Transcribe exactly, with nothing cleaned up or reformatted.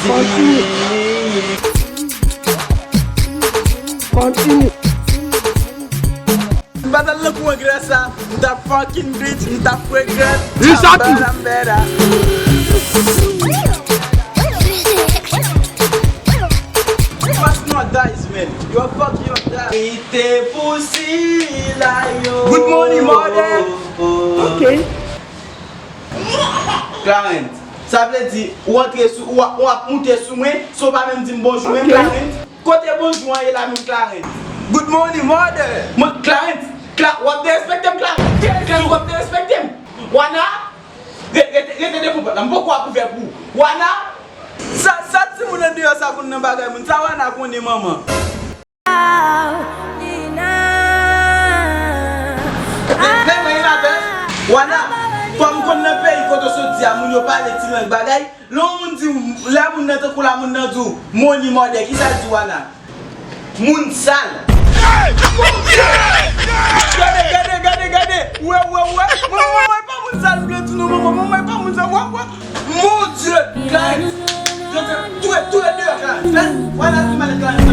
Kontinye. Kontinye. M pa t al nan kou anglè sa, m t ap fucking bitch, m t ap regret. Li sa tou. Pass no dice, man. Yo fuck yo dice. Rete pou sila yo. Good morning, mother. Ok. Clarence, sa vle di ou antre sou, ou ap, ou ap moute sou mwen, san w pa menm di m bonjou menm, Clarence. Kote bonjou an ye la menm, Clarence? Good morning, mother. Mwen, Clarence, Cla-, w ap derespekte m, Clarence. Clarence, w ap derespekte m. Wana, re-, rete, rete devan pòt la. M poko ap ouvè pou ou. Wana. Sa, sa timoun andeyò sa konn nan bagay moun. Sa Wana konnen, manman. Lè, lè mwen Inabèl, Wana, kòm m konn nan peyi kote w sot di a, moun yo pale ti lang bagay, lè yon moun di w, lè moun nan tankou la, moun nan di w, moni mòdè, kisa l di Wana? Moun sal. Gade, gade, gade, gade. Wè, wè, wè. Mwen, mwen, mwen pa moun sal, m vle di nou, mwen, mwen, mwen pa moun sal. Wè, wè. Mon Dieu, Clarence. Yo te touye, touye deyò, Clarence. Clarence, Wana ki mal, Clarence.